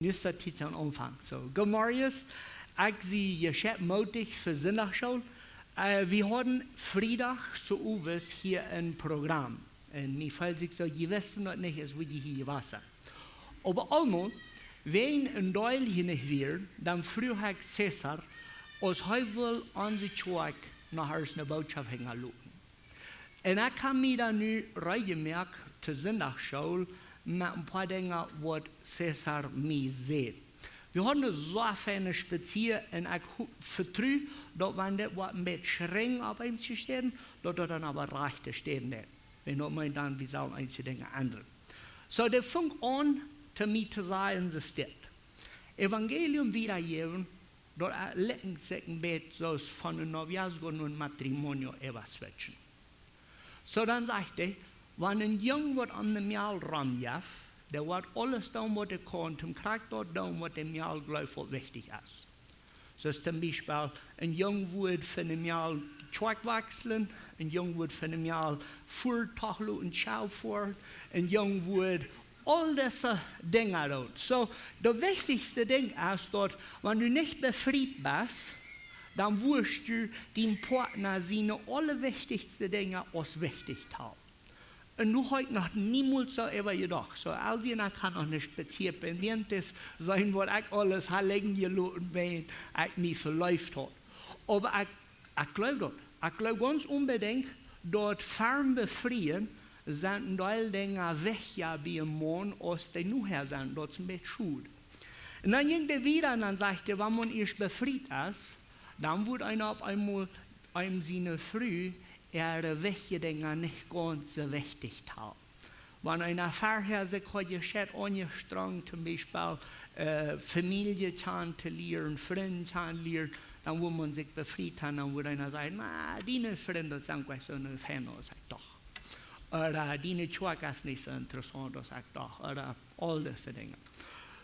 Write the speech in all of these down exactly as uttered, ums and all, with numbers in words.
Nüsta Tiet aun Aunfank. So, good morning. Ekj sie jescheit mootich fa Sindachschool. Äh, wie hauden Friedach soo owes hia een Program. Un mie feelt sikj soo, jie wisten daut nich, aus wie hia wassen. Oba emol, wan een Deel hia nich wia, dan fruach ekj Cesar, aus hee wull onse Kjoakj noch eemol eene Botschaft hinjaloten. Un ekj hab mie dan nu reed jemoakt to Sindachschool met een poa Dinja waut Cesar mie säd. Wie hauden een soo feinen Spazia un ekj ho-, vetru daut wan dit waut een bät schrinj opp eemol jestonen, daut daut dan oba rajcht jestonen haud. Wan daut meent dan, wie sellen eenje Dinja endren. So, dee funk aun to mie to sajen, soo aus dit. Evangelium wiedajäwen, daut, äh, likjt sikj een bät soo aus von een noviazgo no een matrimonio äwa switchen. So, dan sajcht hee, wan een Jung waut aun de Mejal romjeft, dee woat aules doonen waut hee kaun, om krakjt daut doonen waut de Mejal jleeft waut wichtich es. Soo aus toom Biespel, een Jung woat fa de Mejal Kjoakj wajchslen, een Jung woat fa de Mejal Fuatog loten, Schau foaren, een Jung woat aul dise Dinja doonen. So, daut wichtichste Dinkj es daut, wan du nich befriet best, dan woascht du dienen Partner siene aulawichtichste Dinja aus wichtich talen. Un nu hab ekj noch niemols soo äwa jedocht. So, Elsie un ekj haben noch nich spazieren, un daut es soo waut ekj aules ha ligjen jeloten, wan ekj mie veleeft haud. Oba ekj, ekj jleew daut. Ekj jleew gaunz onbedinjt daut vom Befrieen sent een Deel Dinja wajchjeblieen aus dee nohäa sent, daut es een bät schod. Un dan jinkj hee wieda un dan sajcht hee, wan eena ieescht befriet es, dan woat eena opp eemol eenem siene Fru äare wichtje Dinja nich gaunz soo wichtich talen. Wan eena verhäa sikj haud jescheit aunjestrenjt, toom Biespel, äh, Famielje kjanen to lieren, Frind kjanen lieren, dan woat eena sikj befriet haben, dan woat eena sajen, na, diene Frind, daut sent nich soo fein aus ekj docht. Ooda diene Kjoakj es nich soo interessaunt aus ekj docht. Ooda aul dise Dinja.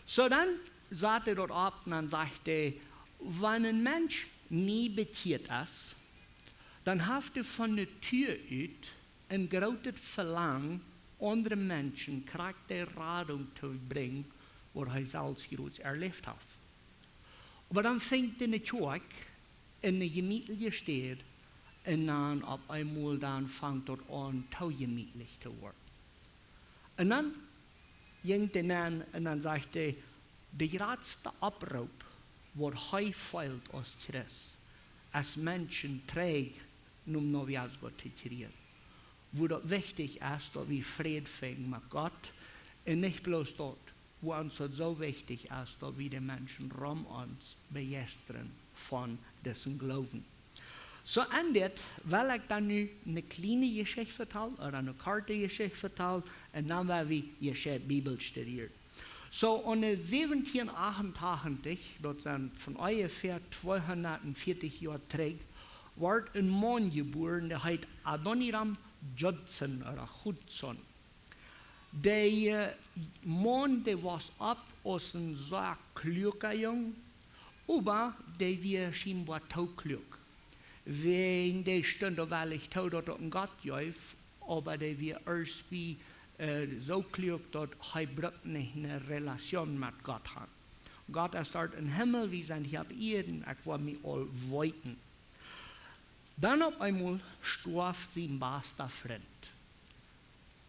So, dan sajcht hee daut opp un dan sajcht hee, wan een Mensch nie bekjieet es, dan haft hee von Natua ut een grootet Velangen, aundre Menschen krakjt de Radunk to brinjen, waut hee selfst jrods erläft haft. Oba dan finjt hee eene Kjoakj en eene jemietliche Städ un dan opp eemol dan fangt daut aun, too jemietlich to woaren. Un dan jinkj hee nenn un dan sajcht hee, de jratste Oproop waut hee feelt aus Christ, es Menschen trigj nom noviazgo to kjrieen. Woo daut wichtich es daut wie Fräd finjen met Gott un nich bloos daut, woo ons daut soo wichtich es daut wie de Menschen rom ons bejeistren von disen Gloowen. So, aun dit well ekj dan nu eene kjliene Jeschicht vetalen, ooda eene korte Jeschicht vetalen, un dan woa wie ieescht Bibel studieren. So, aune säwentieen acht un tachentich, daut sent von onjefäa tweehundatveatich Joa trigj, wort een Maun jebuaren, dee heet Adoniram Judson ooda Judson. Dee, äh, Maun, dee wos opp aus een sea kluaka Jung, oba dee wia schienboa too kluak. Wan dee stunt doa wellich too, daut daut een Gott jeef, oba dee wia ieescht bie, äh, soo kluak, daut hee brukt nich eene Relation met Gott haben. Gott es doa em Himmel, wie sent hia opp Ieed, ekj woa mie aul weeten. Dan opp eemol storf sien basta Frint.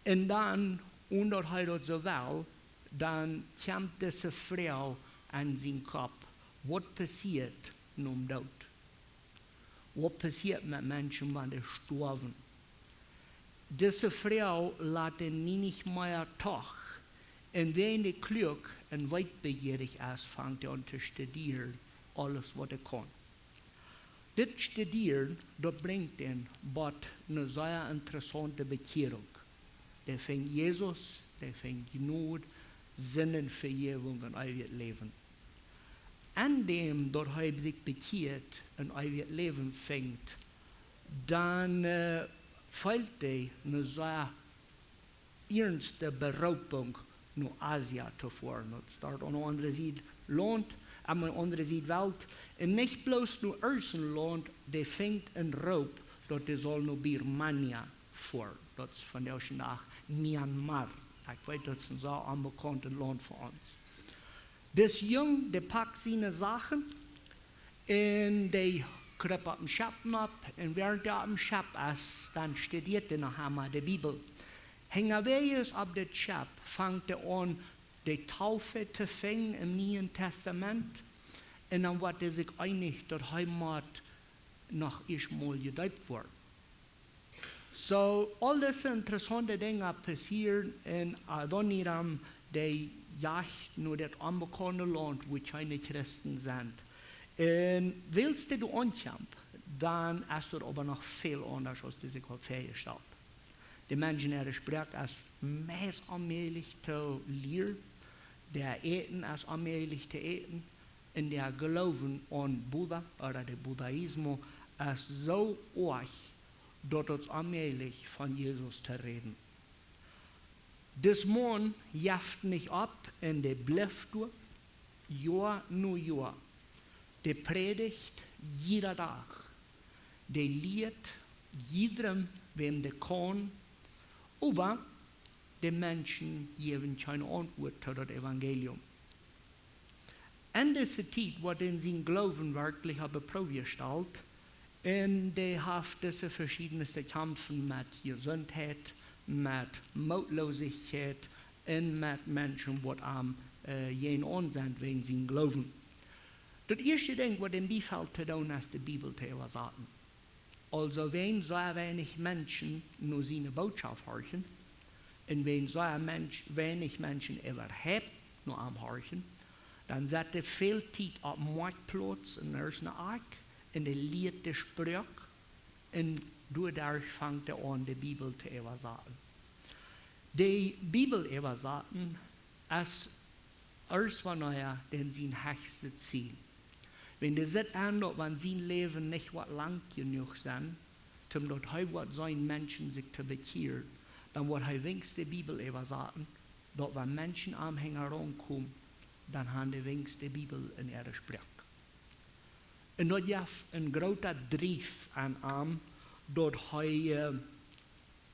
Un dan, onen daut hee daut soo well, dan kjemt dise Froag aun sien Kopp: Waut passieet nom Doot? Waut passieet met Menschen, wan dee stoawen? Dise Froag lat hee nie nich mea toch. Un wäajen dee kluak un weetbejierich es, fangt hee aun to studieren, aules waut hee kaun. Dit Studieren, daut brinjt am bie eene sea interessaunte Bekjierunk. Dee finjt Jesus, dee finjt Jnod, Sindenvejäwunk un eewjet Läwen. Aun däm daut hee sikj bekjieet un eewjet Läwen finjt, dan, äh, feelt hee eene sea iernste Beroopunk no Asia to foaren. Daut es doa aun de aundre Sied Launt, aun de aundre Sied Welt. Un nich bloos no ieescht een Launt, dee finjt een Roop, daut dee saul no Birmania foaren. Daut es vondoag dän Dach Myanmar. Ekj weet, daut es een sea onbekaunt Launt fa ons. Dis Jung, dee pakt siene Sachen un dee krupt opp een Schepp nopp. Un wäarent hee opp een Schepp es, dan studieet hee noch emol de Bibel. Hinjawäajes opp dit Schepp fangt hee aun, de Taufe to finjen em Nieen Tastament. Un dan woat hee sikj eenich, daut hee mott noch ieescht mol jedeept woaren. Soo, aul dise interessaunte Dinja passieren un Adoniram, dee jajcht no daut onbekaunde Launt, wua kjeene Christen sent. Un wiels dee doa aunkjemt, dan es daut oba noch väl aundasch aus dee sikj haud väajestalt. De Menschen äare Sproak es meist onmäajlich to lieren, daut Äten es onmäajlich to äten, un de Gloowen aun Buddha ooda de Buddhismus es soo oajch, daut daut onmäajlich von Jesus to räden. Dis Maun jeft nich opp un dee blift doa, Joa no Joa. Dee prädicht jieda Dach. Dee lieet jiedrem, wäm dee kaun, oba de Menschen jäwen kjeene Auntwuat to daut Evangelium. En dise Tiet woat dän sien Gloowen werkjlich opp de Proow jestalt, un dee haft dise veschiedne Kjamfen met Jesuntheit, met Mootloosichkjeit un met Menschen, waut am, äh, jäajenaun sent wäajen sien Gloowen. Daut ieeschte Dinkj, waut am biefelt to doonen, es de Bibel to äwasaten. Aulsoo, wan soo weinich Menschen no siene Bootschoft horchen, un wan soo Mensch, weinich Menschen äwahaupt no am horchen, dan sett hee väl Tiet opp Marktplauz un ieescht ne Akj un dee lieet de Sproak, un doaderch fangt hee aun, de Bibel to äwasaten. De Bibel äwasaten es ieescht wanea dän sien hechstet Ziel. Wan dee sitt aun, daut wan sien Läwen nich woat lang jenuach sennen, toom daut hee woat seenen Menschen sikj to bekjieren, dan woat hee weens de Bibel äwasaten, daut wan Menschen am hinjaraun komen, dan han dee weens de Bibel en äare Sproak. Un daut jeft een groota Drief aun am, daut hee, äh,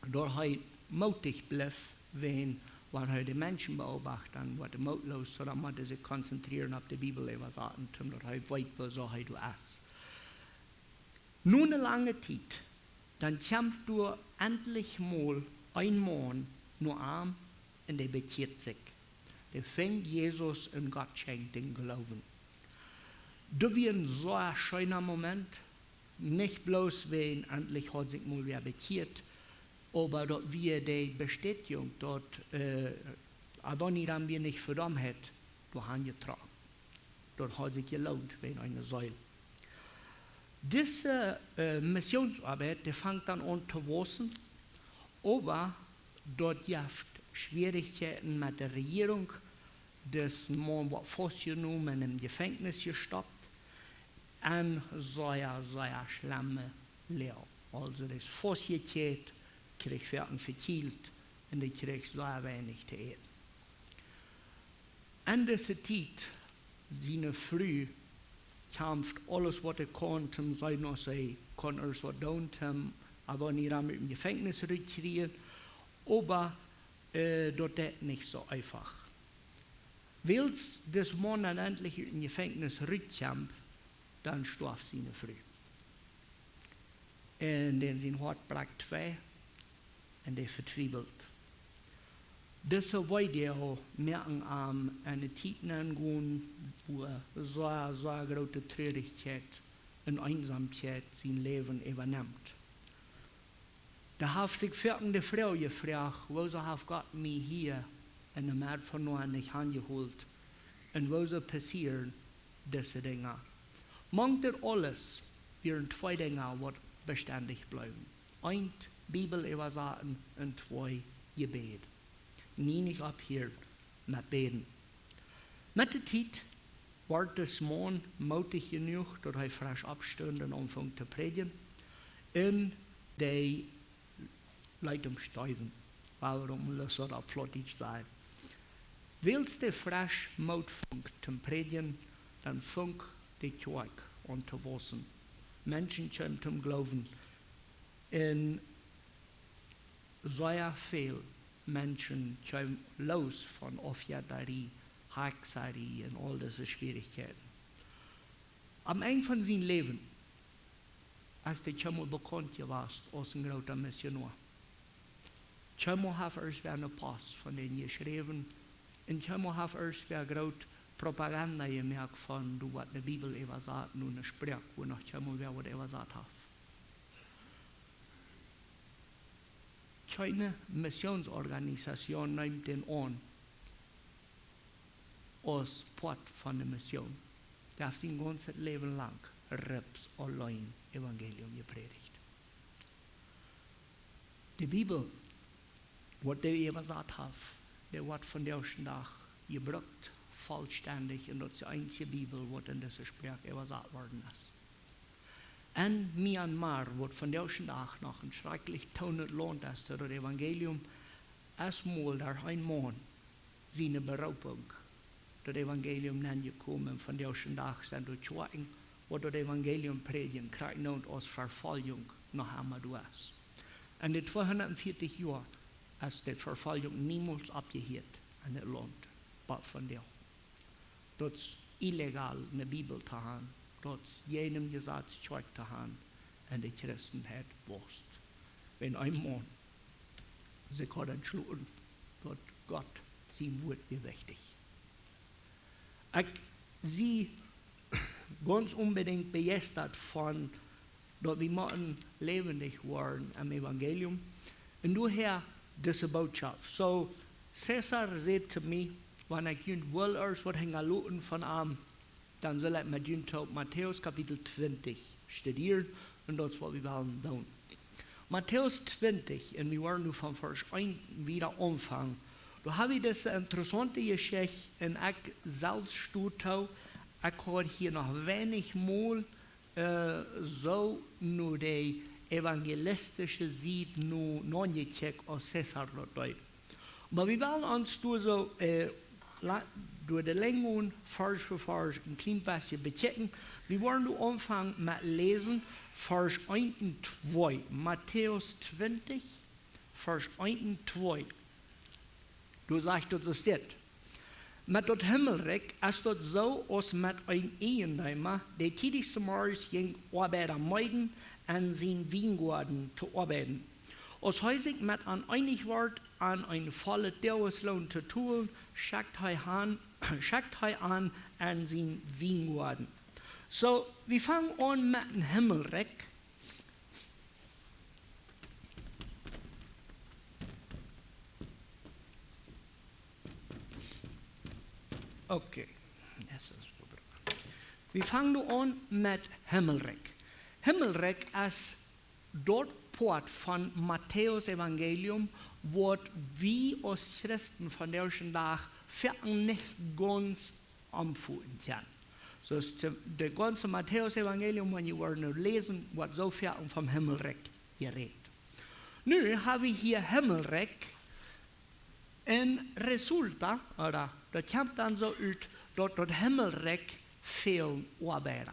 daut hee mootich blift, wan, wan hee de Menschen beobacht, dan woat hee mootloos, soo dan mott hee sikj konzentrieren opp de Bibel äwasaten, toom daut hee weet, woo soo hee doa es. No ne lange Tiet, dan kjemt doa entlich mol een Maun no am un dee bekjieet sikj. Dee finjt Jesus un Gott schenkjt dän Gloowen. Daut wia een soo scheena Moment, nich bloos wan entlich haud sikj mol wäa bekjieet, oba daut wia de Bestätjunk, daut, äh, Adoniram wia nich vedommhet, doa han jetrocken. Daut haud sikj jeloont wäajen eene Seel. Dise, äh, Missionsoabeit, dee fangt dan aun to wausen, oba daut jeft Schwierichkjeiten met de Rejierunk. Dis Maun woat faustjenomen un em Jefenkjnis jestoppt. Un sea, sea schlemme Loag. Aulsoo, dee es faustjekjäat, kjrieech foaken Vekjielt un dee kjrieech sea weinich to äten. En dise Tiet, siene Fru kjamft aules waut see kaun, toom seenen aus see kaun ieescht waut doonen, toom Adoniram ut däm Jefenkjnis rutkjrieen, oba, äh, daut deit nich soo eefach. Wiels dis Maun dan entlich ut däm Jefenkjnis rutkjemt, dan stoaft siene Fru. Un dän sien Hoat brakjt twei un dee vetwiewelt. Dise Weedoag moaken am en eene Tiet nengonen, wua sea, sea groote Trurichkjeit un Eensamkjeit sien Läwen äwanemt. Dee haft sikj foaken de Froag jefroacht: Wuarom haft Gott mie hia en de Medd von Noah nich aunjehoolt? Un wuarom passieren dise Dinja? Mank dit aules wieren twee Dinja, waut bestendich bleewen. Eent, Bibel äwasaten, un twee, Jebäd. Nie nich opphieren met bäden. Met de Tiet wort dis Maun mootich jenuach, daut hee fresch oppstunt un aunfunk to prädjen. Un dee leet am stoawen. Wuarom, lot daut opp Plautdietsch sennen. Wiels dee fresch Moot funk toom prädjen, dan funk de Kjoakj aun to wausen. Menschen kjeemen toom Gloowen. Un sea väl Menschen kjeemen loos von Aufjettarie Hexerei un aul dise Schwierichkjeiten. Aum Enj von sien Läwen es hee kjeenmol bekaunt jewast aus een groota Missionoa. Kjeenmol haft irjentwäa ne Post von dän jeschräwen un kjeenmol haft irjentwäa groot Propaganda jemoakt von, du, waut ne Bibel äwasat, nu ne Sproak, wua noch kjeenmol wäa waut äwasat haft. Kjeene Missionsorganisation nemt dän aun aus Poat von de Mission. Dee haft sien gaunzet Läwen lang rips auleen Evangelium jeprädicht. De Bibel, waut dee äwasat haft, dee woat vondoag dän Dach jebrukt, vollstendich, un daut es de eensje Bibel, waut en dise Sproak äwasat worden es. En Myanmar, waut vondoag dän Dach noch een schrakjlich tonet Launt es, daut Evangelium es mol derch een Maun siene Beroopunk daut Evangelium nenjekomen, un vondoag dän Dach sent doa Kjoakjen, waut daut Evangelium prädjen, krakjt nu aus Verfoljunk noch emma doa es. En de tweehundatveatich Joa es de Verfoljunk niemols oppjehieet en daut Launt, bat vondoag. Daut es illegal, ne Bibel to han. Daut es jäajen daut Jesaz, Kjoakj to han. En de Christenheit wausst, wan een Maun sikj haud entschloten, daut Gott sien Wuat wia wichtich. Ekj sie gaunz onbedinjt bejeistat von daut wie motten läwendich woaren aum Evangelium. Un doahäa dise Bootschoft. Soo, Cäsar säd to mie, wan ekj junt well irjent waut hinjaloten von am, dan sull ekj met junt toop Matäus Kapitel twintich studieren, un daut es waut wie wellen doonen. Matäus twintich, un wie woaren nu von Varsch eent wieda aunfangen. Doa hab wie dise interessaunte Jeschicht, un ekj selfst sto too, ekj haud hia noch weinich mol äh, soo no de evangelistische Sied no, nojekjikjt aus Cäsar daut deed. Oba wie wellen ons doa soo, äh, la-, doa de Lenj Varsch fa Varsch een kjlien bät bekjikjen. Wie woaren nu aunfangen met läsen, Varsch eent un twee, Matäus twintich, Varsch eent un twee. Doa sajcht daut soo dit. Met daut Himmelrikj es daut soo aus met een Eejendeema, dee tiedich zemorjes jinkj Oabeida meeden en sienen Wiengoaden to oabeiden. Aus hee sikj met an eenich wort, an een vollet Doagesloon to tolen, schekjt hee an, schekjt hee an en sienen Wiengoaden. Soo, wie fangen aun met een Himmelrikj. Okay. Wie fangen nu aun met Himmelrikj. Himmelrikj es daut Poat von Matäus Evangelium, waut wie aus Christen vondoag dän Dach foaken nich gaunz omfoten kjennen. Soo es de, de gaunze Matäus Evangelium, wan jie woaren läsen, woat soo väl vom Himmelrikj jerät. Nu hab wie hia Himmelrikj un resulta, ooda daut kjemt dan soo ut, daut daut Himmelrikj fälen Oabeida.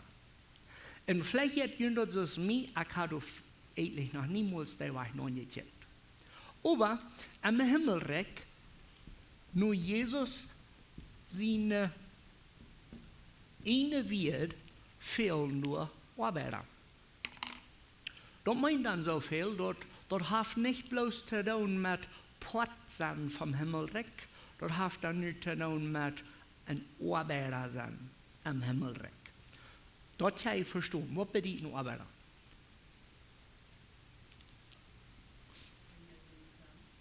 Un veleicht jeit junt daut soo aus mie, ekj hab doa f-, eejentlich noch niemols dee Wajch nojekjikjt. Oba em Himmelrikj, no Jesus siene, äh, ieejne Wieed, fälen doa Oabeida. Daut meent dan soo väl, daut, daut haft nich bloos to doonen met Poat sennen vom Himmelrikj, daut haft dan nu to doonen met een Oabeida sennen em Himmelrikj. Daut jie vestonen, waut bediet een Oabeida?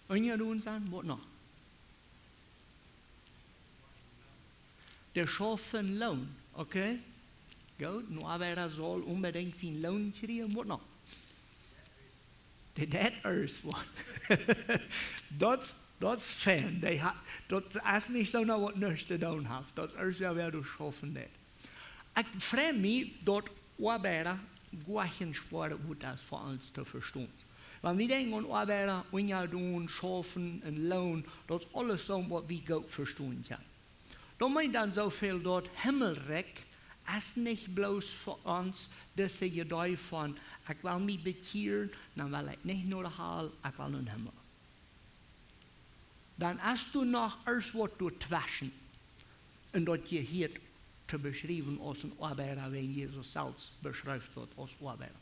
Unjadon sennen, waut noch? Dee schaufen Loon, okay? Goot, een Oabeida saul onbedinjt sienen Loon kjrieen, waut noch? Dee deit irjent waut. Daut, daut es fein. Dee ha-, daut es nich soo, no waut nuscht to doonen haft. Daut es irjent, jo, wäa doa schaufen deit. Ekj frei mie, daut Oabeida goa kjeen schwoaret Wuat es fa ons to vestonen. Wan wie denkjen aun Oabeida, unjadon, schaufen un Loon, daut es aules soo waut wie goot vestonen kjennen. Daut meent dan soo väl, daut Himmelrikj es nich bloos fa ons dise Jedee von, ekj well mie bekjieren, dan well ekj nich no de Hal, ekj well no dän Himmel. Dan es doa noch irjent waut doatweschen. un daut je hia to beschriewen aus een Oabeida, wan Jesus selfst beschrift daut aus Oabeida.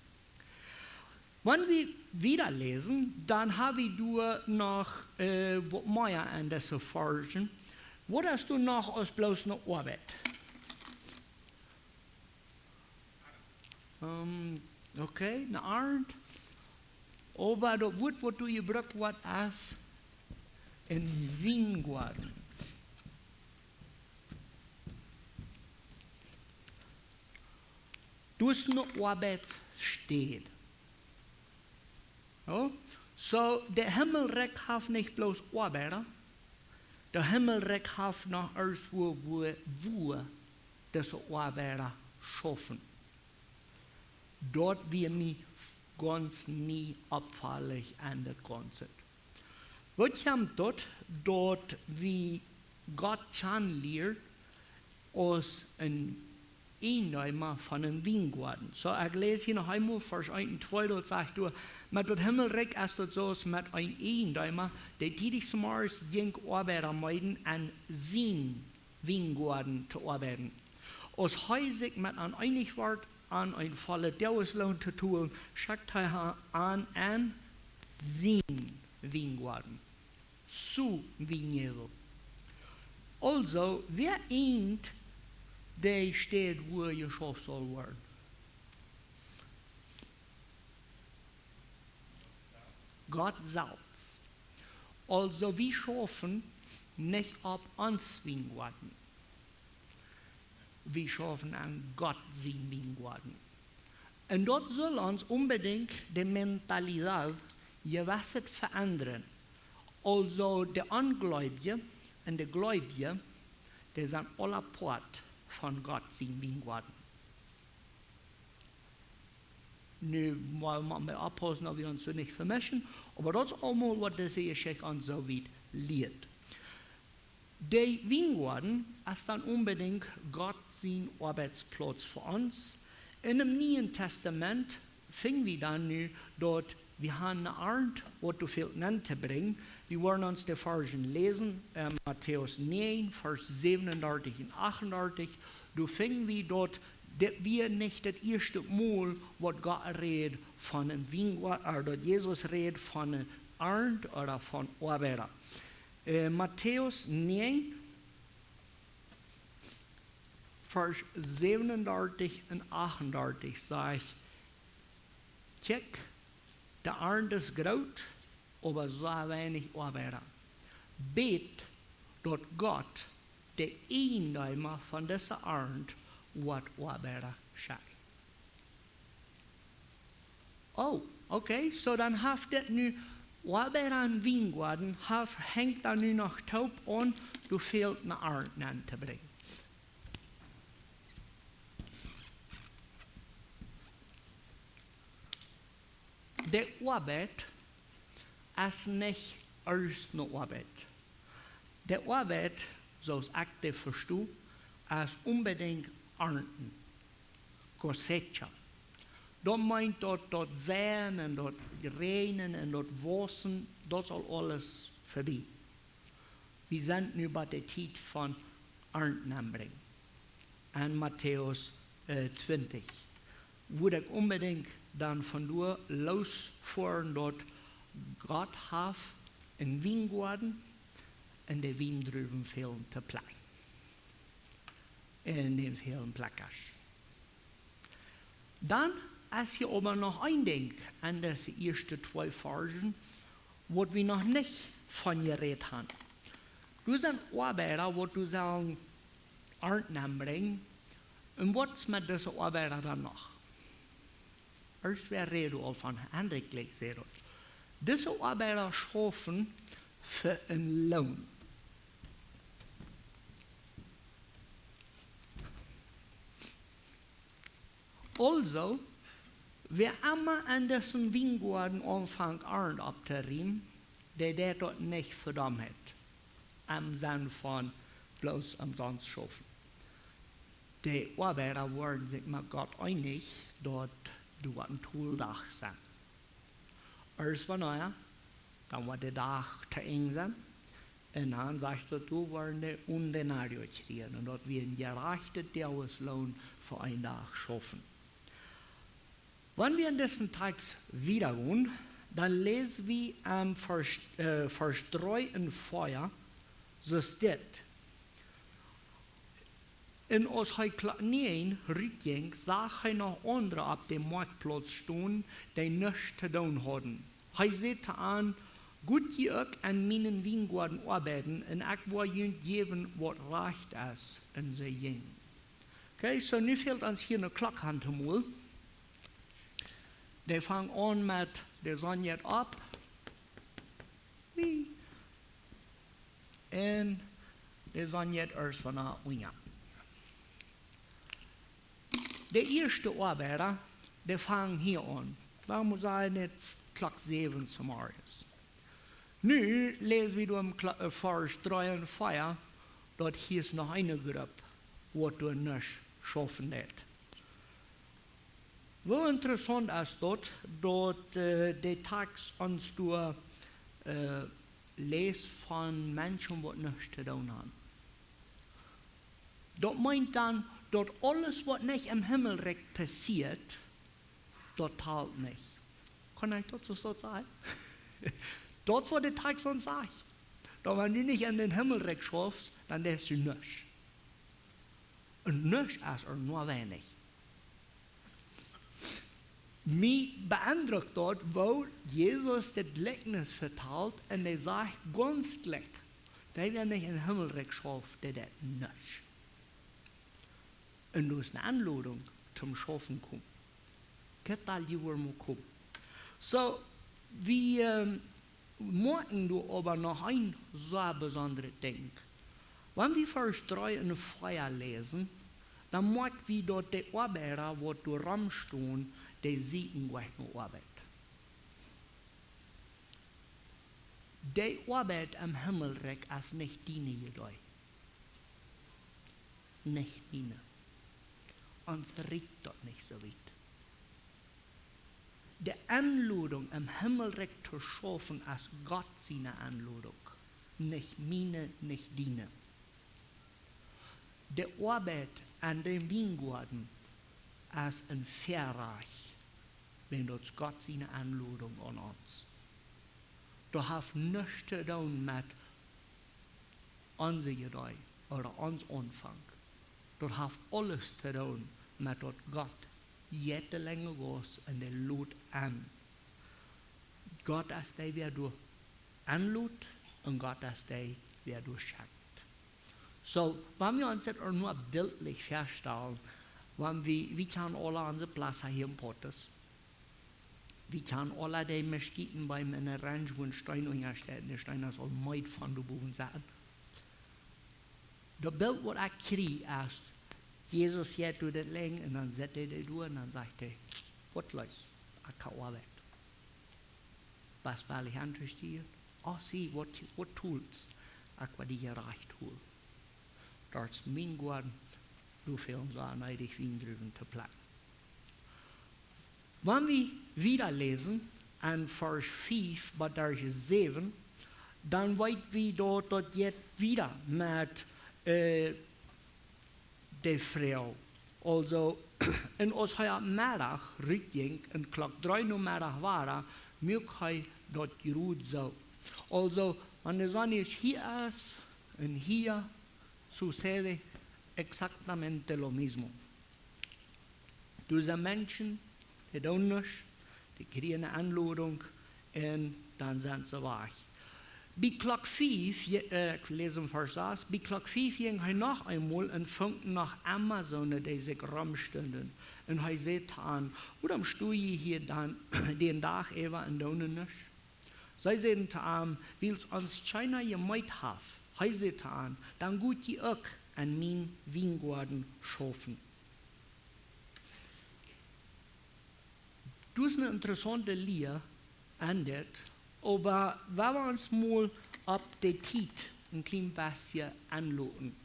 Wan wie wieda läsen, dan ha wie doa noch äh, waut mea aun dise Varschen. Waut hast du noch aus bloos ne Oabeit? Ähm, okay, ne Arnt. Oba daut Wuat, waut doa jebrukt woat, es een Wiengoaden. Daut es ne Oabeitsstäd. Jo? Soo, daut Himmelrikj haft nich bloos Oabeida. Daut Himmelrikj haft noch irjentwua, wua, wua dise Oabeida schaufen. Daut wia mie gaunz nie oppfaulich aun daut Gaunze. Woo kjemt daut, daut wie Gott kjanen lieren aus een Iejendeema von een Wiengoaden? Soo, ekj läs hia noch eemol Varsch eent un twee, daut sajcht doa: Met daut Himmelrikj es daut soo aus met een Iejendeema, dee tiedich zemorjes jinkj Oabeida meeden aun sienen Wiengoaden to oabeiden. Aus hee sikj met an eenich wort, an een vollen Doagesloon to tolen, schekjt hee an aun sienen Wiengoaden, su Wienjäwel. Aulsoo, wäa ieejent dee Städ, wua jeschauft saul woaren? Gott selfst. Aulsoo, wie schaufen nich opp ons Wiengoaden. Wie schaufen aun Gott sien Wiengoaden. Un daut saul ons onbedinjt de Mentalität jewesset veendren. Aulsoo, de Onjleewje un de Jleewje, dee sent aula Poat von Gott sien Wiengoaden. Nu, wie motten oppaussen, daut wie ons doa nich vemischen, oba daut es aulemol, waut dise Jeschicht ons soo wiet lieet. De Wiengoaden es dan onbedinjt Gott sien Oabeitsplauz fa ons. En däm Nieen Tastament finj wie dan nu, daut wie haben ne Arnt, waut doa fält nenn to brinjen. Wie woaren ons de Varschen läsen, äh, Matäus näajen, Varsch säwenundartich un achtundartich. Doa finj wie, daut dit wia nich daut ieeschte Mol, waut Gott räd von een Wiengoaden, äh, daut Jesus räd von ne Arnt ooda von Oabeida. Äh, Matäus näajen, Varsch säwenundartich un achtundartich sajcht: Kjikj, de Arnt es groot, oba soo weinich Oabeida. Bät, daut Gott, de Iejendeema von dise Arnt, woat Oabeida schekjen. Oh, okay, soo dan haft dit nu, Oabeida un Wiengoaden haft, henjt dan nu noch toop aun, doa fält ne Arnt nenn to brinjen. De Oabeit es nich ieescht ne Oabeit. De Oabeit, soo aus ekj dee vesto, es onbedinjt arnten, cosecha. Daut meent daut, daut Seien un daut Räajnen un daut Waussen, daut es aul aules vebie. Wie sent nu bie de Tiet von Arnt nenbrinjen. En Matäus, äh, twintich. Wudd ekj onbedinjt dan von doa loosfoaren, daut Gott haft een Wiengoaden un de Wiendruwen fälen to plekjen. Un dee fälen Plekjasch. Dan es hia oba noch een Dinkj aun dise ieeschte twee Varschen, waut wie noch nich von jerät haben. Doa sent Oabeida, waut doa sellen Arnt nenbrinjen. Un waut es met dise Oabeida dan noch? Ieescht wia Räd aul von Henrich jlikj säd daut. Dise Oabeida schaufen fa een Loon. Aulsoo, wäa emma aun disen Wiengoaden aunfangt Arnt opptorieemen, dee deit daut nich fa Dommheit, em Senn von bloos omsonst schaufen. De Oabeida woaren sikj met Gott eenich, daut doa woat een Toldach sennen. Ieescht wanea, dan woat de Dach to Enj sennen. Un dan sajcht daut, doa woaren dee un denario kjrieen. Un daut wia een jerajchtet Doagesloon fa een Dach schaufen. Wan wie en disen Tekst wieda gonen, dan läs wie aum Varsch, äh, Varsch dree un vea, soo es dit. Un aus hee Klock näajen rutjinkj, sach hee noch aundre opp dän Moaktplauz stonen, dee nuscht to doonen hauden. Hee säd to an: "Got jie uk aun mienen Wiengoaden oabeiden, un ekj woa junt jäwen, waut rajcht es." Un see jinjen. Okay, soo nu fält ons hia eene Klock aun to molen. Dee fangt aun met, de Sonn jeit opp. Wee. Un de Sonn jeit ieescht von unja. De ieeschte Oabeida, dee fangen hia aun. Lot ons sajen, daut es Klock säwen zemorjes. Nu läs wie doa em Kla-, äh, Varsch dree un vea, daut hia es noch eene Grupp, waut doa nuscht schaufen deit. Woo interessaunt es daut, daut, äh, de Tekst ons doa, äh, läst von Menschen, waut nuscht to doonen haben. Daut meent dan, daut aules, waut nich em Himmelrikj passieet, daut talt nich. Kaun ekj daut soo sajen? Daut es, waut de Tekst ons sajcht. Daut wan du nich aun dän Himmelrikj schaufst, dan deist du nuscht. Un nuscht es ea nor weinich. Mie be'endrukt daut, woo Jesus daut Jlikjnis vetalt un hee sajcht gaunz kjlien, dee, wäa nich em Himmelrikj schauft, dee deit nuscht. Un daut es eene Enlodunk toom schaufen komen. Kjikj, dee woaren mol komen. Soo, wie, ähm, moakjen doa oba noch een sea besondret Dinkj. Wan wie Varsch dree un vea läsen, dan moakj wie, daut de Oabeida, waut doa romstonen, dee sieekjen nich no Oabeit. De Oabeit em Himmelrikj es nich diene Iedee. Nich miene. Ons rieekjt daut nich soo wiet. De Enlodunk, em Himmelrikj to schaufen, es Gott siene Enlodunk. Nich miene, nich diene. De Oabeit aun dän Wiengoaden es een Väarajcht, wiels daut es Gott siene Enlodunk aun ons. Daut haft nuscht to doonen met onse Iedee ooda ons Aunfank. Daut haft aules to doonen met daut Gott jeit de Lenj aus un dee lot aun. Gott es dee, wäa doa enlot, un Gott es dee, wäa doa schekjt. Soo, wan wie ons daut ea nor bildlich väastalen, wan wie, wie kjanen aula onse Plaza hia em Pottes. Wie kjanen aula dee Meschieten bie eenem Ranch, wua een Steen unjasteit, un de Steen es aul meed von doa bowen setten. Daut Bilt, waut ekj kjrie, es, Jesus jeit doa de Lenj un dan sett hee dee doa un dan sajcht hee: "Waut leet, ekj kaun oabeiden. Best wellich auntostieen? Oh, see, waut, waut tools. Ekj woa die jerajcht hoolen. Daut es mien Goaden, du fälen soo aun, eedich Wiendruwen to plekjen." Wan wie wieda läsen, aun Varsch fief bat Varsch säwen, dan weet wie daut, daut jeit wieda met, äh, de Froag. Aulsoo, un aus hee aum Meddach rutjinkj, un Klock dree Nomeddach wia, muak hee daut jrod soo. Aulsoo, wan de Sonn es hia es, un hia, sucede exactamente lo mismo. Doa sent Menschen, dee doonen nuscht, dee kjrieen eene Enlodunk un dan sent see wajch. Bie Klock fief, je-, äh, ekj läs em Varsch sas, bie Klock fief jinkj hee noch eemol un funk noch emma soone, dee sikj romstunden. Un hee säd to an: "Wuarom sto jie hia dan dän Dach äwa un doonen nuscht?" See säden to am: "Wiels ons kjeena jemeet haft." Hee säd to an: "Dan got jie uk aun mienen Wiengoaden schaufen." Daut es eene interessaunte Lia aun dit, oba wan wie ons mol opp de Tiet een kjlien bät enloten.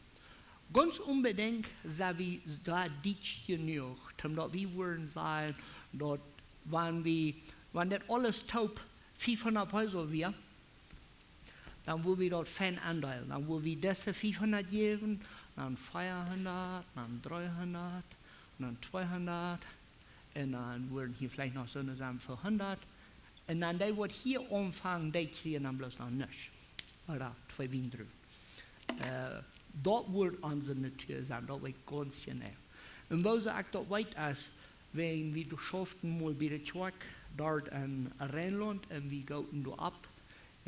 Gaunz onbedinjt sent wie doa dietsch jenuach, om daut wie wudden sajen, daut wan wie, wan daut aules toop fiefhundat Peso wia, Dan woa wie daut fein endeelen. Dan woa wie dise fiefhundat jäwen, dan veahundat, dan dreehundat, dan tweehundat. Un dan woaren hia veleicht noch soone sennen fa hundat. Un dan dee, waut hia aunfangen, dee kjrieen dan bloos noch nuscht. Ooda twee Wiendruwen. Äh, daut woat onse Natua sennen, daut weet ekj gaunz jeneiw. Un woo see ekj daut weet es, wäajen wie schauften mol bie de Kjoakj doa en Rheinland un wie gooten doa opp.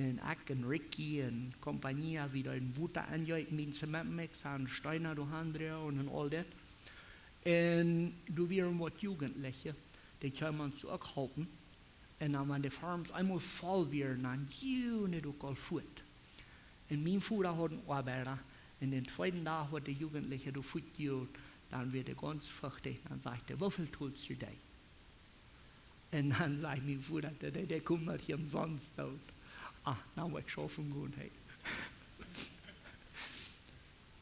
Un ekj un Ricky un Compañía, wie deeden Wota enjeeten, mien Zementmixer un Steena doa han droagen un aul dit. Un doa wieren waut Jugentliche, dee kjeemen ons uk halpen. Un dan, wan de Farms eemol voll wieren, dan jinkj daut uk aul fuat. Un mien Voda haud een Oabeida. Un dän tweeden Dach haud de Jugentliche doa fuat jejoacht, dan wia dee gaunz fuchtich, dan sajcht hee: "Woo väl toolst du dee?" Un dan säd mien Voda: "Dee, dee, dee kjemt hia omsonst doa." Ah, dan wull ekj schaufen gonen, hey.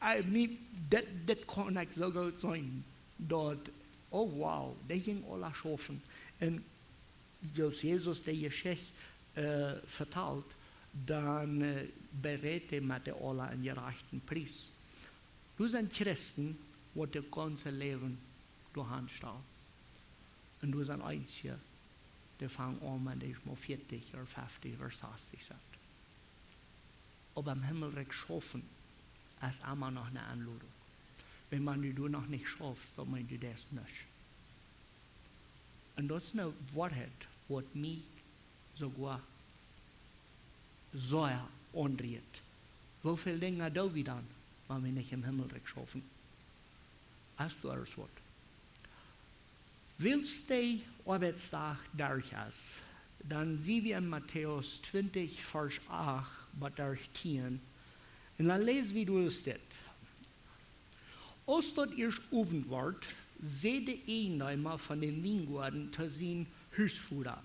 Äh, mie, daut, daut kaun ekj soo goot seenen, daut, oh wow, dee jinjen aula schaufen. Un aus Jesus dee Jeschicht, äh, vetalt, dan, äh, berät hee met dee aula eenen jerajchten Pries. Doa sent Christen, waut daut gaunze Läwen doa han stalen. Un doa sent eenje, dee fangen aun, wan dee mau vieetich ooda feftich ooda sastich sent. Oba em Himmelrikj schaufen es emma noch eene Enlodunk. Wan du doa noch nich schaufst, dan meent daut nuscht. Un daut es eene Woarheit, waut mie soogoa sea aunrieet. Woo väl Dinja doo wie dan, wan wie nich em Himmelrikj schaufen? Hast du aules waut? Wiels de Oabeitsdach derch es, dan sent wie en Matäus twintich, Varsch acht bat derch tieen. Un dan läsen wie doa dit. Aus daut ieescht Owent wort, säd de Eejendeema von dän Wiengoaden to sien Husvoda: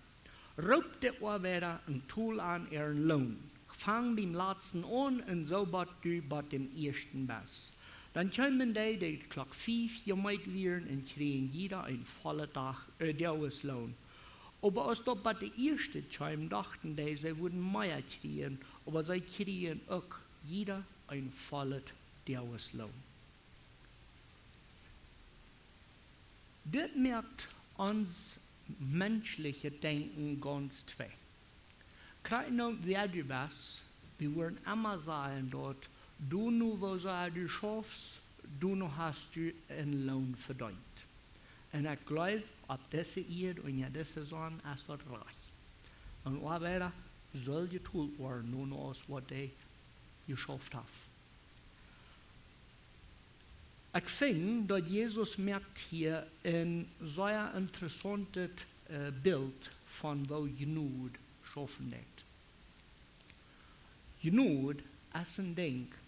"Roop de Oabeida un tool an äaren Loon. Fang biem latsten aun un soo bat du bat dän ieeschten best." Dan kjeemen dee, dee Klock fief jemeet wieren, un kjrieejen jieda een vollen Dach, äh, Doagesloon. Oba aus daut bat de ieeschte kjeem, dochten dee, see wudden mea kjrieen, oba see kjrieejen uk jieda een vollet Doagesloon. Dit moakt ons menschlichet Denkjen gaunz twei. Krakjt no wäa du best, wie woaren emma sajen daut, du no woo sea du schaufst, du no hast du een Loon vedeent. Un ekj gleew, opp dise Ieed un en dise Sonn es daut rajcht. Een Oabeida saul jetolt woaren, no, no aus waut hee jeschauft haft. Ekj finj daut Jesus moakt hia een sea interessauntet, äh, Bilt von woo Jnod schaufen deit. Jnod es een Dinkj,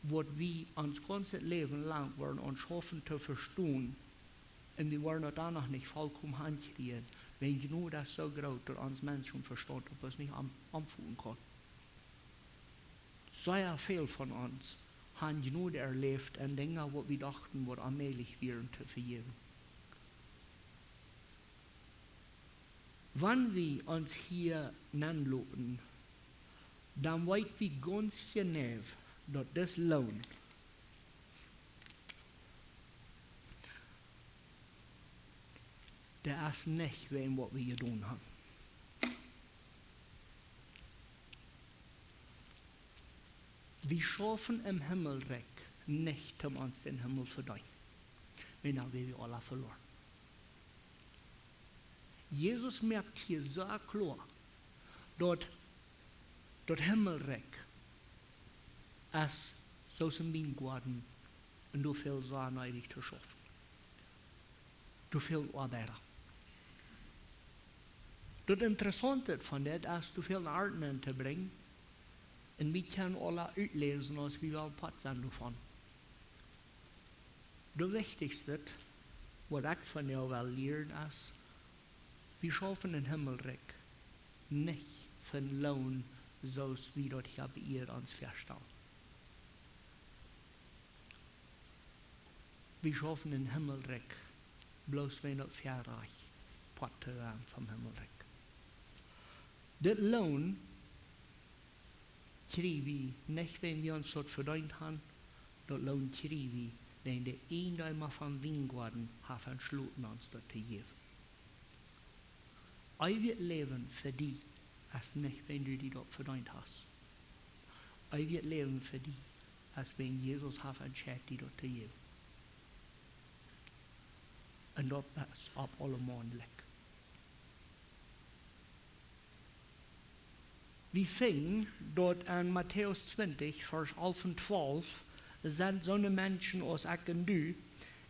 waut wie ons gaunzet Läwen lang woaren aun schaufen to vestonen, un wie woaren daut dan noch nich vollkomen hankjrieen, wiels Jnod es soo groot, daut ons Menschenvestaunt daut bloos nich aun-, aunfoten kaun. Sea väl von ons han Jnod erläft en Dinja, waut wie dochten, waut onmäajlich wieren to vejäwen. Wan wie ons hia nenloten, dan weet wie gaunz jeneiw, daut dis Loon, dee es nich wäajen waut wie jedonen haben. Wie schaufen em Himmelrikj nich, om ons dän Himmel vedeenen. Wiels dan wieren wie aula veloaren. Jesus moakt hia soo kloa, daut daut Himmelrikj es soo aus een Wiengoaden, un doa fält sea needich to schaufen. Doa fält Oabeida. Daut Interessaunte von dit es, doa fält Arnt aun to brinjen, un wie kjennen aula utläsen, aus wie woll Poat sent doavon. Daut Wichtichste, waut ekj von junt well lieren, es, wie schaufen em Himmelrikj nich fa een Loon, soo aus wie daut hia opp Ieed ons väastalen. Wie schaufen em Himmelrikj bloos wäajen daut Väarajcht, Poat to sennen vom Himmelrikj. Dit Loon kjrie wie nich, wan wie ons daut vedeent han, daut Loon kjrie wie, wan de Iejendeema vom Wiengoaden haft entschloten ons daut to jäwen. Eewjet Läwen fa die es nich, wan du die daut vedeent hast. Eewjet Läwen fa die es, wan Jesus haft entschloten die daut to jäwen. Un daut es opp aule Monden. Wie finjen daut en Matäus twintich, Varsch alf un twalf, sent soone Menschen aus ekj un du,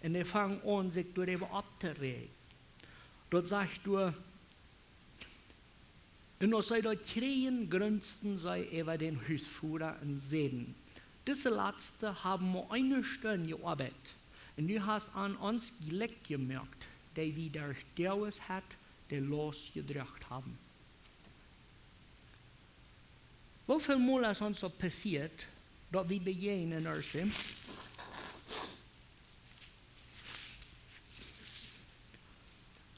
un dee fangen aun, sikj doaräwa opptoräajen. Daut sajcht doa: "Un aus see daut kjrieejen, grunsten see äwa dän Husvoda un säden: Dise latste haben mau eene Stund jeoabeit, un du hast an ons jlikj jemoakt, dee wie derch Doages hett de Laust jedroagen haben." Woo väl mol es ons daut passieet, daut wie bejäajnen, aus wie,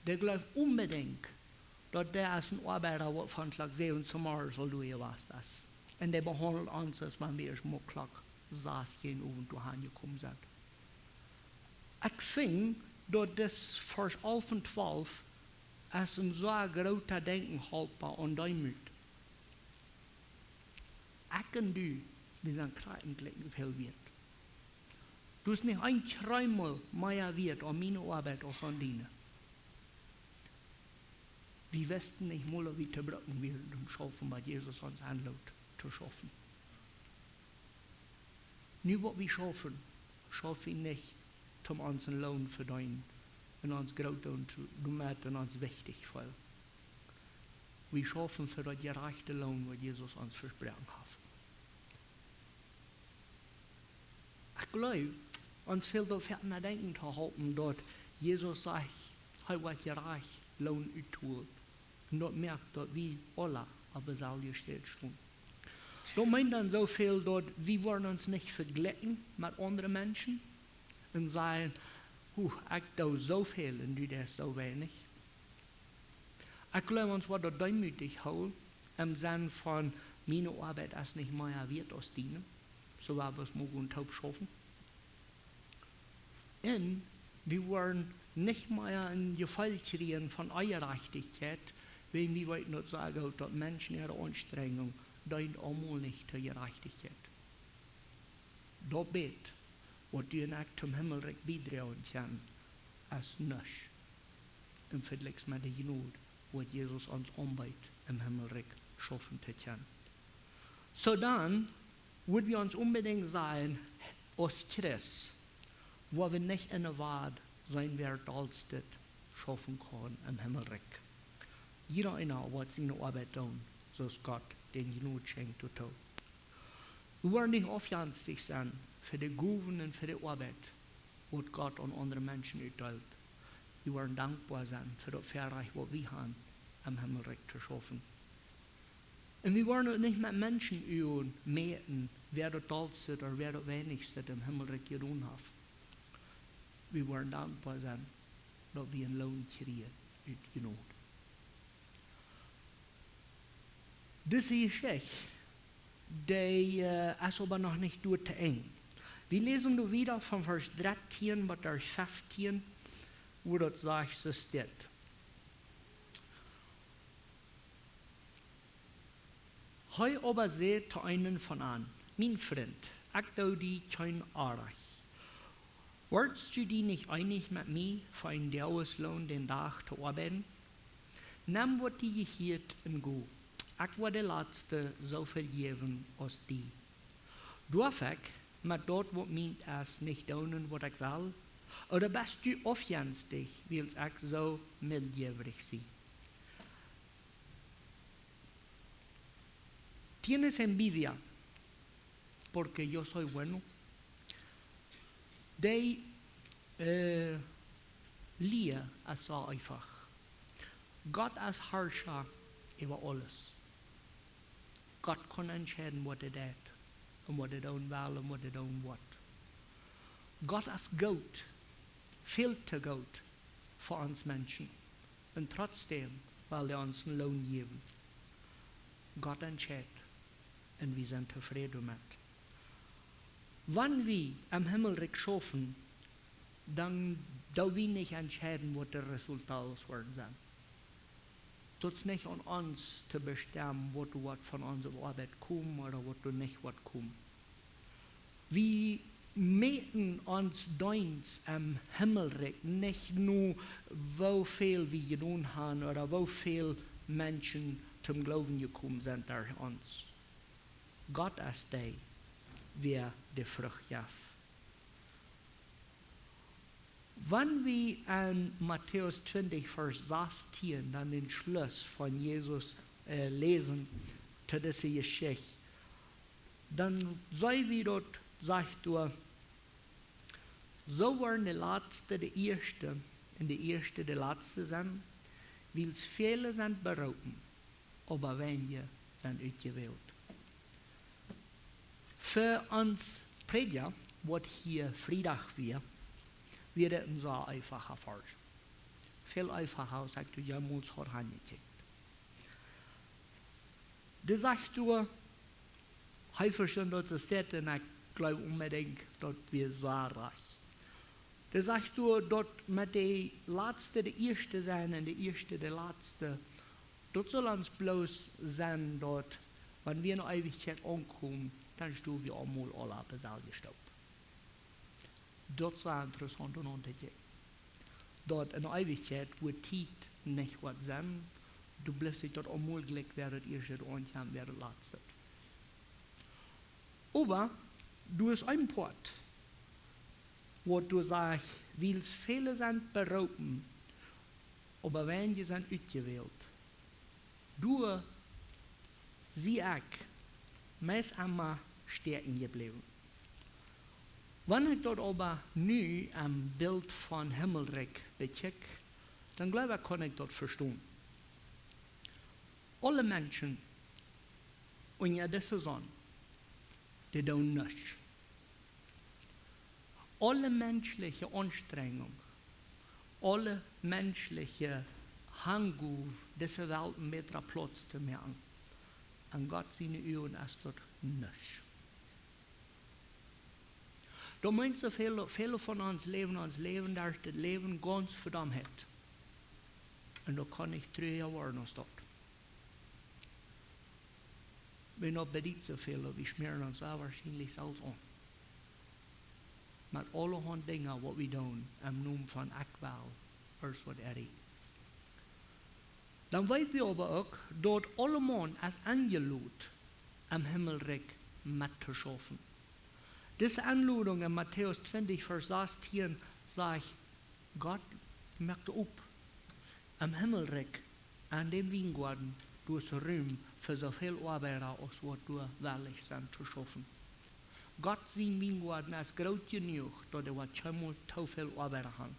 dee jleeft onbedinjt, daut dee es een Oabeida, waut von Klock säwen zemorjes aul doa jewast es. Un dee behaundelt ons, aus wan wie ieescht mau Klock sas jäajenowent doa han jekomen sent. Ekj finj daut dis Varsch alf un twalf es een soo groota Denkjenhalpa aun Deemoot. Ekj un du, wie sent krakjt jlikj väl wieet. Du best nich een Kjreemel mea wieet aun miene Oabeit aus aun diene. Wie wisten nich mol, daut wie to brucken wieren, om to schaufen, waut Jesus ons aunloot to schaufen. Nu waut wie schaufen, schauf wie nich, om onsen Loon to vedeenen un ons groot doonen to, doamet un ons wichtich feelen. Wie schaufen fa daut jerajchte Loon, waut Jesus ons vesproaken haft. Ekj jleew, ons fält daut fa no Denkjen to halpen, daut Jesus sajcht, hee woat jerajcht Loon uttolen. Un daut moakt, daut wie aula opp deeselwje Städ stonen. Daut meent dan soo väl, daut wie woaren ons nich vejlikjen met aundre Menschen un sajen: "Huh, ekj doo soo väl un du deist soo weinich." Ekj jleew, ons woat daut deemootich hoolen, em Senn von: "Miene Oabeit es nich mea wieet aus diene. Soo woa wie ons mau gonen toop schaufen." Un wie woaren nich mea een Jefeel kjrieen von Onjerajchtichkjeit, wan wie weeten, daut soo goot, daut Menschen äare Aunstrenjunk deent aulemol nich to Jerajchtichkjeit. Daut bät, waut du un ekj toom Himmelrikj biedroagen kjennen, es nuscht em Vejlikj met de Jnod, waut Jesus ons aunbeet, em Himmelrikj schaufen to kjennen. Soo dan, wudd wie ons onbedinjt sajen, aus Christ, woa wie nich enne Welt sennen, wäa daut aulstet schaufen kaun em Himmelrikj. Jieda eena woat siene Oabeit doonen, soo aus Gott dän Jnod schenkjt doatoo. Wie woaren nich aufjenstich sennen fa de Gowen un fa de Oabeit, waut Gott aun aundre Menschen utdeelt. Wie woaren dankboa sennen fa daut Väarajcht, waut wie han, em Himmelrikj to schaufen. Un wie woaren uk nich met Menschenuagen mäten, wäa daut aulstet ooda wäa daut weinichste em Himmelrikj jedonen haft. Wie woaren dankboa sennen, daut wie een Loon kjrieen ut Jnod. Dise Jeschicht, dee, äh, es oba noch nich doa to Enj. Wie läsen doa wieda von Varsch dartieen bat Varsch feftieen, wua daut sajcht, soo steit: Hee oba säd to eenen von an: "Mien Frint, ekj doo die kjeen Onrajcht. Woascht du die nich eenich met mie fa een Doagsloon dän Dach to oabeiden? Nem waut die jehieet un go. Ekj woa de latste soo väl jäwen aus die. Doaf ekj met daut, waut mient es, nich doonen, waut ekj well? Ooda best du aufjenstich, wiels ekj soo mildjäwrich sie?" Tienes envidia porque yo soy bueno. Dee, äh, Lia es soo eefach. Gott es Harscha äwa aules. Gott kaun entscheiden, waut hee deit un waut hee doonen well un waut hee doonen woat. Gott es goot, väl to goot fa ons Menschen. Un trotsdäm well hee ons een Loon jäwen. Gott entscheidt. Un wie sent tofräd doamet. Wan wie aum Himmelrikj schaufen, dan doo wie nich entscheiden, waut de Resultaten woaren sent. Daut es nich aun ons to bestemmen, waut doa woat von onse Oabeit komen ooda waut doa nich woat komen. Wie mäten ons Deenst aum Himmelrikj nich no, woo väl wie jedonen haben ooda woo väl Menschen toom Gloowen jekomen sent derch ons. Gott es dee, wäa de Frucht jeft. Wan wie en Matäus twintich, Varsch sastieen, dan dän Schluss von Jesus, äh, läsen, to dise Jeschicht, dan seenen wie daut, sajcht doa: Soo woaren de Latste de Ieeschte un de Ieeschte de Latste sennen, wiels väle sent beroopen, oba weinje sent utjewält. Fa ons Prädja, waut hia Friedach wia, wia dit een sea eefacha Varsch. Väl eefacha aus ekj doa jemols haud aunjekjikjt. Dee sajcht doa, hee vesteit daut soo, un ekj gleew onbedinjt daut wia sea rajcht. Dee sajcht doa, daut met de Latste de Ieeschte sennen un de Ieeschte de Latste, daut saul ons bloos sennen daut, wan wie en Eewichkjeit aunkomen, dan stonen wie aulemol aula opp deselwje Stoop. Daut es interessaunt un auntojäwen. Daut en Eewichkjeit, wua Tiet nich woat sennen, doa blift sikj daut onmäajlich, wäa daut ieeschte aunjekommen, wäa daut latste. Oba doa es een Poat, waut doa sajcht: Wiels väle sent beroopen, oba weinje sent utjewält. Doa sie ekj meist emma stäakjen jebläwen. Wan ekj daut oba nu aum Bilt von Himmelrikj bekjikj, dan gleew ekj, kaun ekj daut vestonen. Aule Menschen unja dise Sonn, dee doonen nuscht. Aule menschelje Aunstrenjunk, aule menschelje Hangow, dise Welt een bätra Plauz to moaken, aun Gott siene Uagen es daut nuscht. Doa meent soo väl, väle von ons läwen ons Läwen, daut es daut Läwen gaunz fa Dommheit. Un daut kaun nich trurja woaren aus daut. Wie noch bediet soo väl, wie schmäaren ons sea woarschienlich selfst aun. Met aulahaunt Dinja, waut wie doonen, em Nomen von ekj well, ooda waut emma. Dan weet wie oba uk, daut aule Maun es enjelot, em Himmelrikj met to schaufen. Dise Enlodunk en Matäus twintich, Varsch sastieen, sajcht, Gott moakt opp. Em Himmelrikj, aun däm Wiengoaden, doa es Rum fa soo väl Oabeida aus waut doa wellich sent to schaufen. Gott sien Wiengoaden es groot jenuach, daut hee woat kjeenmol too väl Oabeida haben.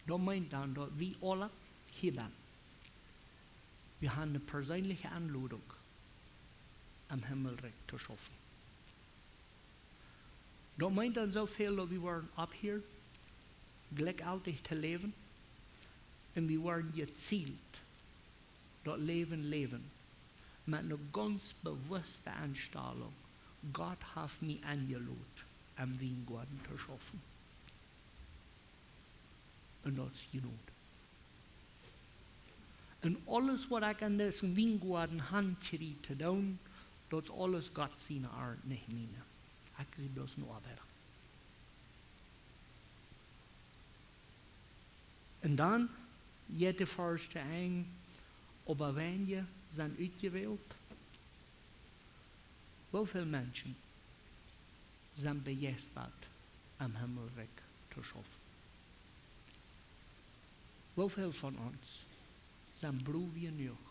Daut meent dan, daut wie aula hia sent. Wie haben eene perseenelje Enlodunk, em Himmelrikj to schaufen. Daut meent dan soo väl, daut wie woaren opp hia jlikjjeltich to läwen, un wie woaren jezielt daut Läwen läwen, met eene gaunz bewusste Enstalunk: Gott haft mie enjelot, em Wiengoaden to schaufen. Un daut es jenuach. Un aules, waut ekj aun disen Wiengoaden hankjrie to doonen, daut es aules Gott siene Oabeit, nich miene. Ekj sie bloos een Oabeida. Un dan jeit de Varsch to Enj: Oba weinje sent utjewält. Woo väl Menschen sent bejeistat, em Himmelrikj to schaufen? Woo väl von ons sent broof jenuach,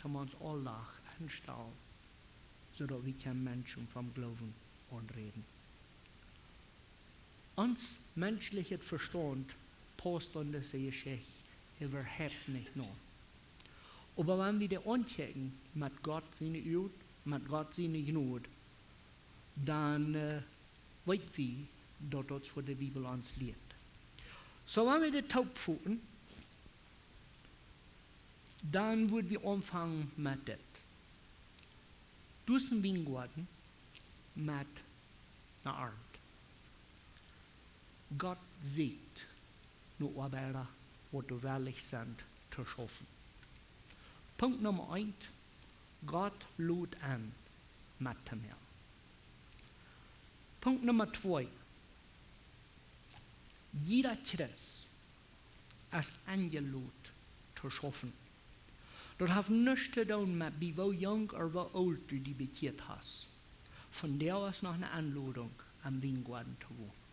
om ons Auldach aunstalen, soo daut wie kjennen Menschen vom Gloowen aunräden? Ons menscheljet Vestaunt pausst aun dise Jeschicht äwahaupt nich no. Oba wan wie dee aunkjikjen met Gott siene Uagen, met Gott siene Jnod, dan, äh, weet wie, daut daut es, waut de Bibel ons lieet. Soo, wan wie dit toopfoten, dan woa wie aunfangen met dit. Doa es een Wiengoaden met eene Arnt. Gott sieekjt no Oabeida, waut doa wellich sent to schaufen. Punkt Numma eent: Gott lot aun met to moaken. Punkt Numma twee: Jieda Christ es enjelot to schaufen. Daut haft nuscht to doonen met bie woo junk ooda woo oolt du die bekjieet hast. Vondoag es noch eene Enlodunk, aum Wiengoaden to wonen.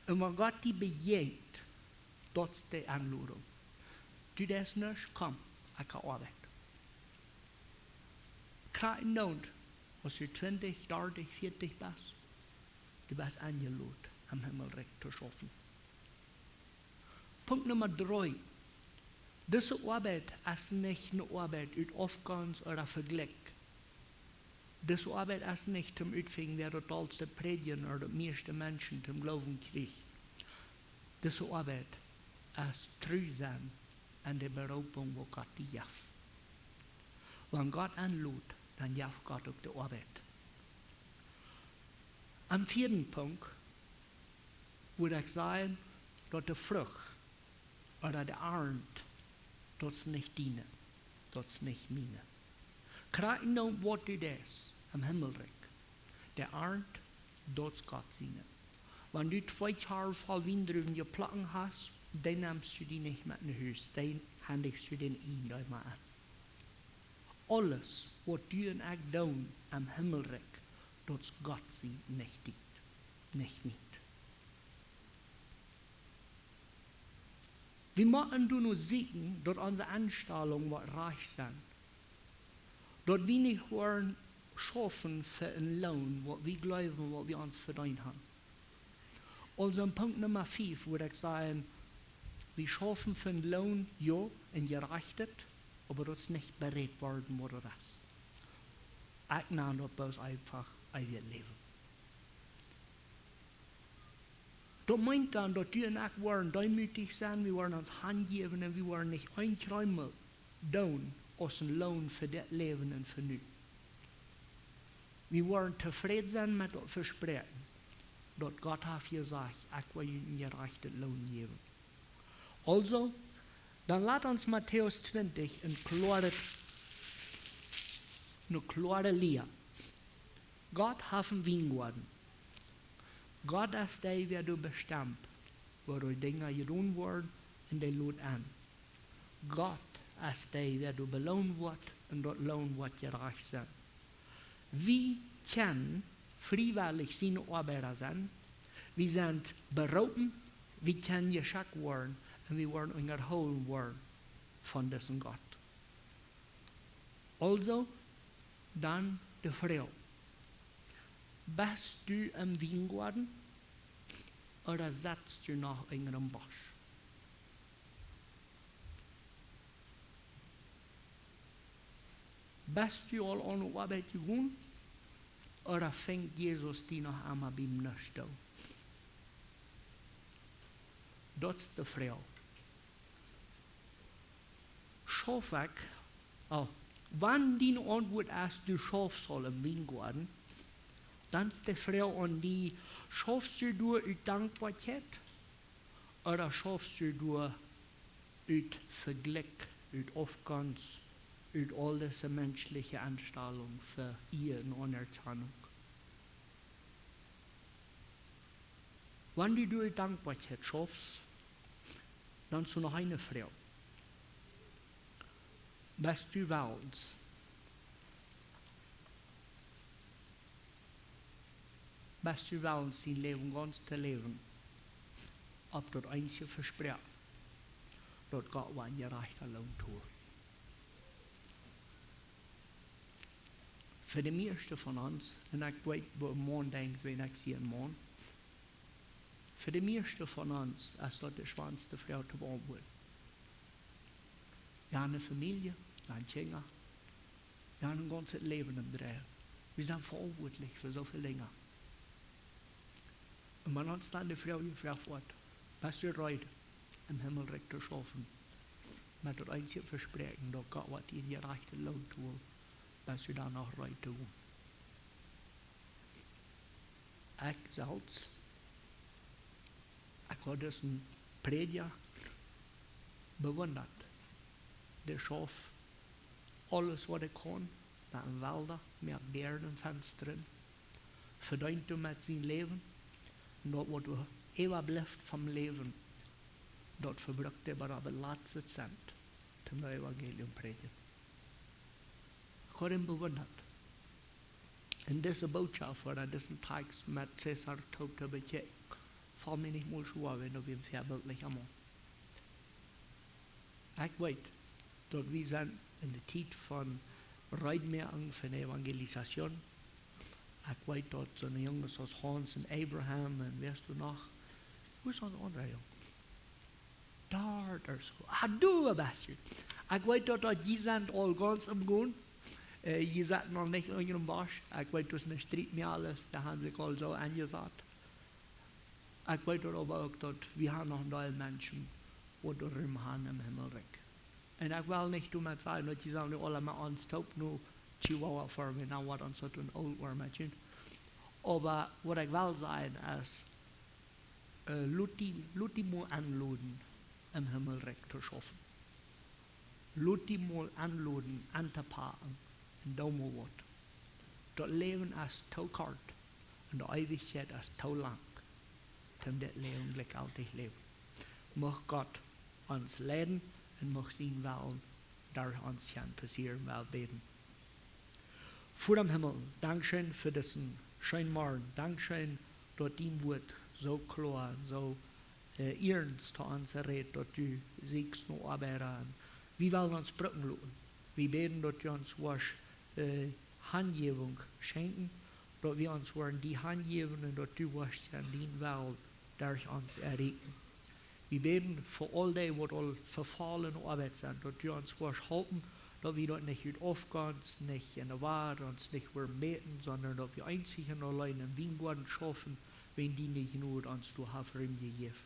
Un wan Gott die bejäajent, daut es de Enlodunk. Du deist nuscht, komm, ekj ha Oabeit. Krakjt endoont, aus du twintich, dartich, vieetich best, du best enjelot, aum Himmelrikj to schaufen. Punkt Numma dree: Dise Oabeit es nich eene Oabeit ut Aufgonst ooda Vejlikj. Dise Oabeit es nich toom utfinjen, wäa daut dollste prädjen ooda daut mieeschte Menschen toom Gloowen kjricht. Dise Oabeit es tru sennen aun de Beroopunk, waut Gott die jeft. Wan Gott enlot, dan jeft Gott uk de Oabeit. Aum vieeden Punkt wudd ekj sajen, daut de Frucht ooda de Arnt, daut es nich diene, daut es nich miene. Krakjt endoont, waut du deist aum Himmelrikj, de Arnt, daut es Gott siene. Wan du twee Kjarw voll Wiendruwen jeplekjt hast, dee nemst du die nich met no Hus, dee hendichst du dän Ieejendeema aun. Aules, waut du un ekj doonen aum Himmelrikj, daut es Gott sien, nich dien, nich mien. Wie motten doano sieekjen, daut onse Enstalunk woat rajcht sennen. Daut wie nich woaren schaufen fa een Loon, waut wie jleewen, waut wie ons vedeent haben. Aulsoo, Punkt Numma fief wudd ekj sajen, wie schaufen fa een Loon, jo, een jerajchtet, oba daut es nich berät worden, waut daut es. Ekj nan daut bloos eefach eewjet Läwen. Daut meent dan, daut du un ekj woaren deemootich sennen, wie woaren ons hanjäwen un wie woaren nich een Kjreemel doonen aus een Loon fa dit Läwen un fa nu. Wie woaren tofräd sennen met daut Vespräakjen, daut Gott haft jesajcht: Ekj woa junt een jerajchtet Loon jäwen. Aulsoo, dan lat ons Matäus twintich een kloaret, eene kloare Lia. Gott haft een Wiengoaden. Gott es dee, wäa doa bestemt, woo de Dinja jedonen woaren, un dee lot aun. Gott es dee, wäa doa beloont woat, un daut Loon woat jerajcht sennen. Wie kjennen friewellich siene Oabeida sennen. Wie sent beroopen, wie kjennen jeschekjt woaren un wie woaren unjahoolen woaren von disen Gott. Aulsoo, dan de Froag: Best du em Wiengoaden ooda setst du noch en dän Bosch? Best du aul aun de Oabeit jegonen, ooda finjt Jesus die noch emma biem Nuscht doonen? Daut es de Froag. Schauf ekj? Oh, wan diene Auntwuat es, du schaufst aul em Wiengoaden, dan es de Froag aun die: Schaufst du doa ut Dankboakjeit, ooda schaufst du doa ut Vejlikj, ut Aufgonst, ut aul dise menschliche Enstalunk fa Iea un Aunerkjanunk? Wan du doa ut Dankboakjeit schaufst, dan es doa noch eene Froag. Best du wellens, best du wellens dien Läwen gaunz to läwen opp daut eensje Vespräakjen, daut Gott woat een jerajchta Loon tolen? Fa de mieeschte von ons, un ekj weet, woo een Maun denkjt, wan ekj sie een Maun, fa de mieeschte von ons es daut de schwoaste Froag to beauntwuaden. Wie haben eene Famielje, wie haben Kjinja, wie haben een gaunzet Läwen aum Dreien. Wie sent veauntwuatlich fa soo väl Dinja. Un wan ons dan de Froag jefroacht woat: Best du reed, em Himmelrikj to schaufen, met daut eensje Vespräakjen, daut Gott woat die een jerajchta Loon tolen? Best du dan noch reed to gonen? Ekj selfst, ekj haud disen Prädja bewundat. Dee schauft aules waut hee kaun, met een Welda, met Däaren un Fenstren, vedeent doamet sien Läwen, un daut waut doa äwablift vom Läwen, daut vebrukt hee bat opp de latste Cent toom Evangelium prädjen. Ekj haud am bewundat. Un dise Bootschoft, ooda disen Tekst met Cäsar toop to bekjikjen, foll mie nich mol schwoa, wan daut wia een väabildlicha Maun. Ekj weet, daut wie sent en de Tiet von reedmoaken von Evangelisation. Ekj weet, daut soone Junges aus Hans un Abraham un wäa es doa noch? Wua es onse aundra Jung? Dort es, ah, du best hia. Ekj weet, daut, daut jie sent aul gaunz aum gonen. Äh, jie sent noch nich unja däm Bosch. Ekj weet, daut es nich Striet mea aules, dee haben sikj aul soo aunjesat. Ekj weet daut oba uk, daut wie haben noch een Deel Menschen, waut doa Rum haben em Himmelrikj. Un ekj well nich doamet sajen, daut jie sellen nu aula met ons toop no Chihuahua foaren, wan waut ons daut een oolt Woat met jie. Oba waut ekj well sajen es, äh, lot die, lot die mol enloden, em Himmelrikj to schaufen. Lot die mol enloden, entopaken, un doo mol waut. Daut Läwen es too kort, un de Eewichkjeit es too lang, toom dit Läwen jlikjjeltich läwen. Mucht Gott ons leiden un mucht sien Wellen derch ons kjennen passieren, wie bäden. Voda em Himmel, dankscheen fa disen scheenen Morjen. Dankscheen, daut dien Wuat soo kloa un soo, äh, iernst to ons rät, daut du sieekjst no Oabeida. Wie wellen ons brucken loten. Wie bäden, daut du ons woascht, äh, Hanjäwunk schenkjen, daut wie ons woaren die hanjäwen un daut du woascht aun dien Wellen derch ons erreichen. Wie bäden fa aul dee, waut aul vefollen Oabeit sent, daut du ons woascht halpen, daut wie daut nich ut Aufgonst, nich en de Woarheit, ons nich woaren mäten, sonda daut wie eenzich un auleen em Wiengoaden schaufen, wiels diene Jnod ons doa haft Rum jejäft.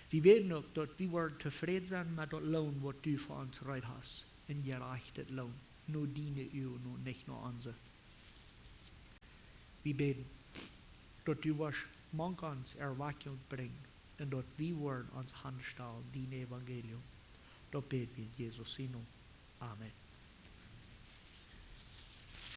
Wie bäden uk, daut wie woaren tofräd sennen met daut Loon, waut du fa ons reed hast, een jerajchtet Loon, no diene Uagen, no, nich no onse. Wie bäden, daut du woascht mank ons Erwakjunk brinjen un daut wie woaren ons hanstalen dien Evangelium. Daut bäd wie en Jesus sien Nomen. Amen.